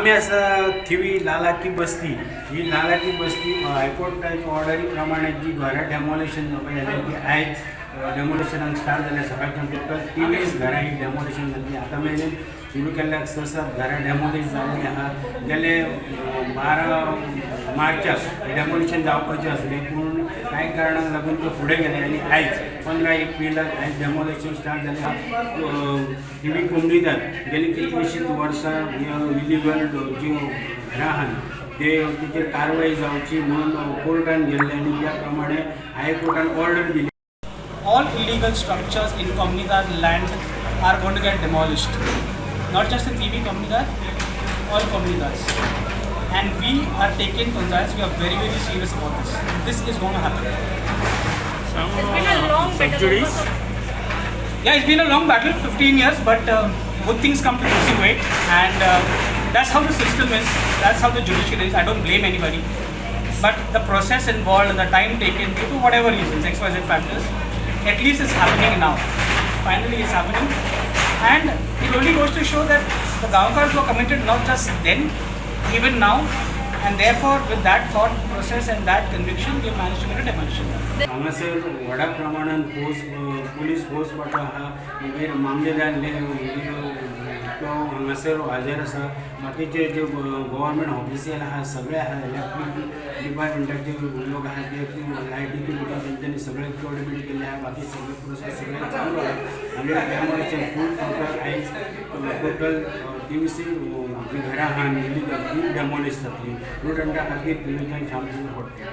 आमी आसा थिवी लालाकी बस्ती. ही लालाकी बस्ती हायकोर्टाच्या ऑर्डरी प्रमाणे जी घरां डेमोलिशन जावपाक जाली ती आयज डेमोलिशनाक स्टार्ट जालें. सकाळच्यान टोटल 23 घरां ही डेमोलिशन जातली. आतां मेरेन सुरू केल्ल्याक स सात घरां डेमोलिश जाल्लीं आहा. गेले 12 मार्चाक डेमोलिशन जावपाचें आसलें, पूण कांय कारणांक लागून तें फुडें गेलें आनी आयज 15 एप्रिलाक आयज डेमोलिशन स्टार्ट जालें. थिवी कोमनिदाद गेली कितलींशींच वर्सां इलिगल ज्यो घरां आहात ते तेचेर कारवाय जावची म्हणून कोर्टान गेल्ले आनी त्या प्रमाणे हायकोर्टान ऑर्डर दिली. All illegal structures in Comunidade land are going to get demolished. Not just in Thivim Comunidade, all Comunidades. And we are taking concerns, we are very, very serious about this. This is going to happen. It's been a long battle. Sub judice. Yeah, it's been a long battle, 15 years, but good things come to those who wait. And that's how the system is, that's how the judiciary is. I don't blame anybody. But the process involved and the time taken due to whatever reasons, XYZ factors, at least it's happening now. Finally, it's happening. And it only goes to show that the Gaonkars were committed not just then, even now. And therefore, with that thought process and that conviction, we have managed to get a demolition done. हांगासर व्हडा प्रमाणान force, police force वांटो आहा. मागीर मामलेदार तो हांगासर हाजीर आसा. बाकीचे जे गव्हर्मेंट ऑफिशियल आहा, सगळे आहा, इलेक्ट्रीक डिपार्टमेंटाचे लोक आहा, ते लायटीचे बिटी तेंच्यांनी सगळे कोऑर्डिनेट केल्ले आहा. बाकी सगळे प्रोसेस सगळे चालू आहा आनी डेमोलिशन फूल टोटल आयज टोटल 23 जी घरां आहा इलिगल ती डेमोलिश जातली. रोडंडा खातीर थिवीच्यान श्याम पडटा.